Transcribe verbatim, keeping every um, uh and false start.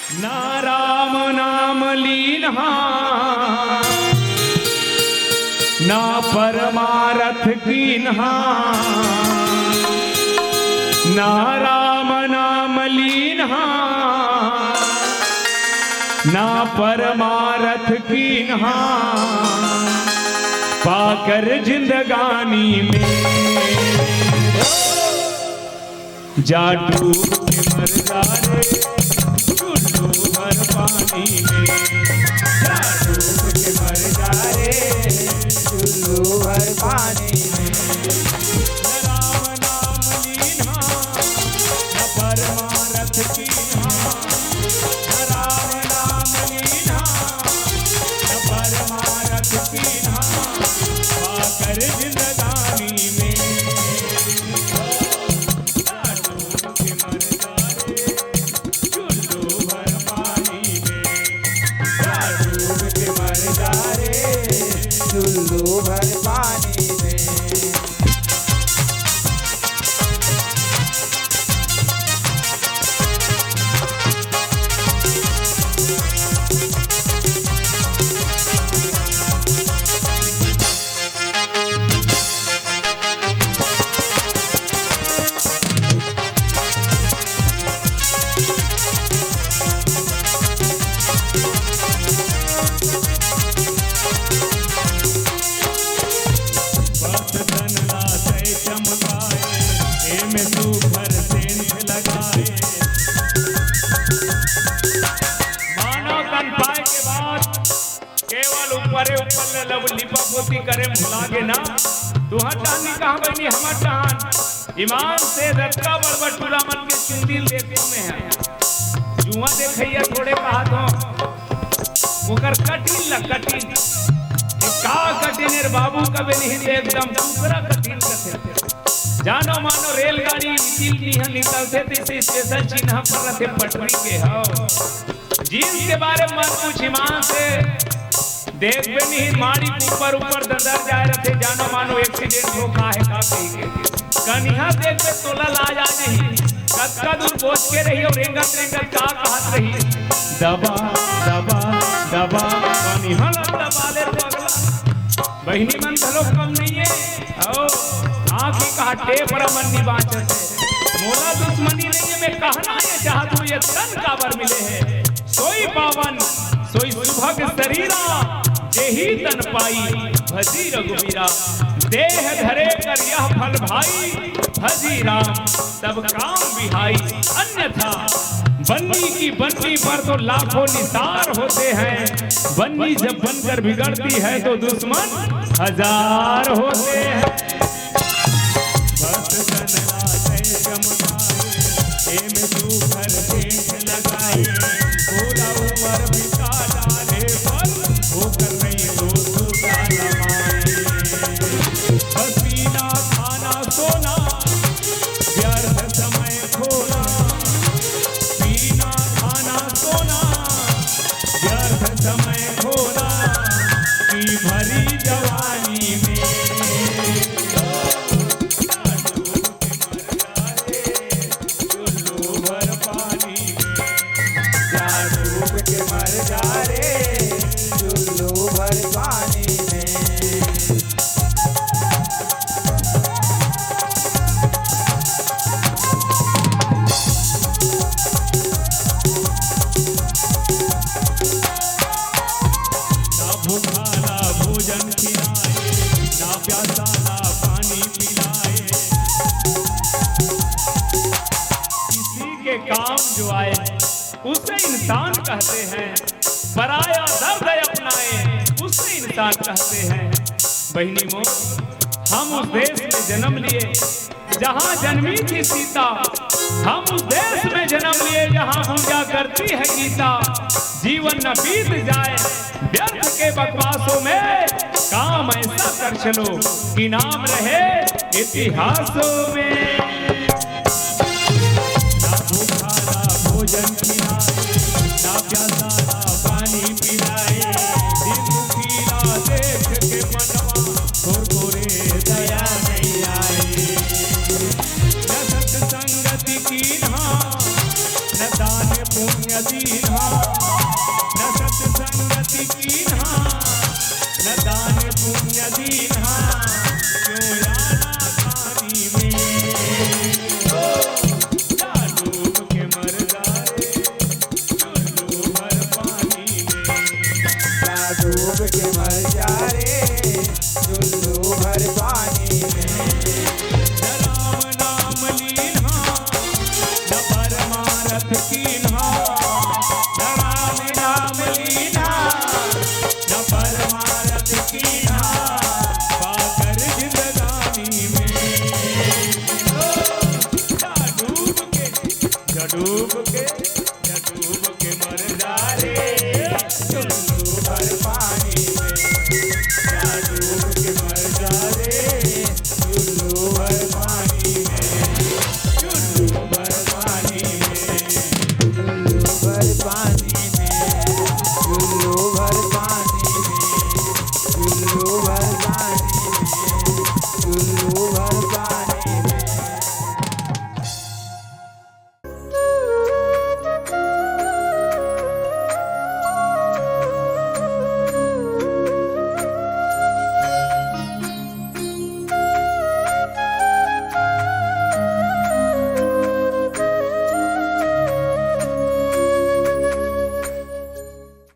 ना राम नाम लीन्हा, ना परमारथ कीन्हा। ना राम नाम लीन्हा, ना परमारथ कीन्हा, पाकर जिंदगानी में। जा डूब के मर जा रे, चुल्लू भर पानी में। जा डूब के मर जा रे, चुल्लू भर पानी में। न राम नाम लीन्हा, न परमारथ कीन्हा। न राम नाम लीन्हा, न परमारथ कीन्हा। पाकर जिंदगानी में। जा डूब के मर जा रे, चुल्लू भर पानी में। जा डूब के मर जा रे, चुल्लू भर पानी में। बस तन ला तय चमकाए, एमे सुघर सेंध लगाए। मानव तन पाए के बाद केवल ऊपरे ऊपर ले लब लिपा पोती करे भुला गे ना। तुहर डाहन कहाँ बनी हमर डाहन? ईमान से रतका बड़ बड़ टूरा मन के चुंदी देखो में है। जुआ देखइया थोड़े कहा तो ओकर कटिन ला कटिन। ए का कटिन रे बाबू कबे नहीं दे एकदम दूसरा कटिन कथे। जानो मानो रेलगाड़ी निकल निहा निकलथे तइसे स्टेशन चिन्हा पर रथे पटरी के हो। जींस के बारे में मत पूछ ईमान से। देखबे नहीं माड़ी के ऊपर ऊपर दंदर जाए रथे, जानो मानो एक्सीडेंट हो का है का कही के। कनिहा देखबे तोला लाज आ जाही। कतका दूर बोझ के रही और रेंगत रेंगत का कहत रही, दबा दबा दबा। कनिहा ला दबा ले पगला। बहिनी मन घलो कम नहीं है। आओ, आँखी का टेप रमन निबाचत है। मोला दुश्मनी नहीं है, मैं कहना ये चाहत हूँ, ये तन काबर मिले है। सोई पावन, सोई सुभग शरीरा, जेही तन पाई, भजी रघुबीरा। देह धरे कर यह फल भाई, भजी राम, तब काम बिहाई। अन्यथा बन्नी की बन्नी पर तो लाखों निसार होते हैं। बन्नी जब बनकर बिगड़ती है तो दुश्मन हजार होते हैं। भक्त तन ला तय चमकाए, एमे सुघर सेंध लगाए। पूरा उमर बिता डाले पर ओकर नहीं दोष का नमाए। बस पीना खाना सोना, व्यर्थ समय खोना। पीना खाना सोना, व्यर्थ समय खोना। कि भरी जवानी में चुल्लू भर पानी में। जा डूब के मर जा रे, चुल्लू भर पानी में। ना भूखा ला भोजन खिलाए, ना प्यासा ला पानी पिलाए। किसी के काम जो आए, उसे इंसान कहते हैं। पराया दर्द अपनाए, उसे इंसान कहते हैं। बहिनी मोर, हम उस देश में जन्म लिए, जहाँ जन्मी थी सीता। हम उस देश में जन्म लिए, जहाँ पूजा करती है गीता। जीवन न बीत जाए व्यर्थ के बकवासों में, काम ऐसा कर चलो कि नाम रहे इतिहासों में। ना भूखा ला भोजन खिलाए, ना प्यासा ला पानी पिलाए। दिन दुखी ला देख के मनवा थोरको रे दया नहीं आए। न सत्संगति कीन्हा, न दान पुण्य दीन्हा। दीन्हा क्यों आना पानी में? ओ, जा डूब के मर जा रे, चुल्लू भर पानी में। जा डूब के मर जा रे,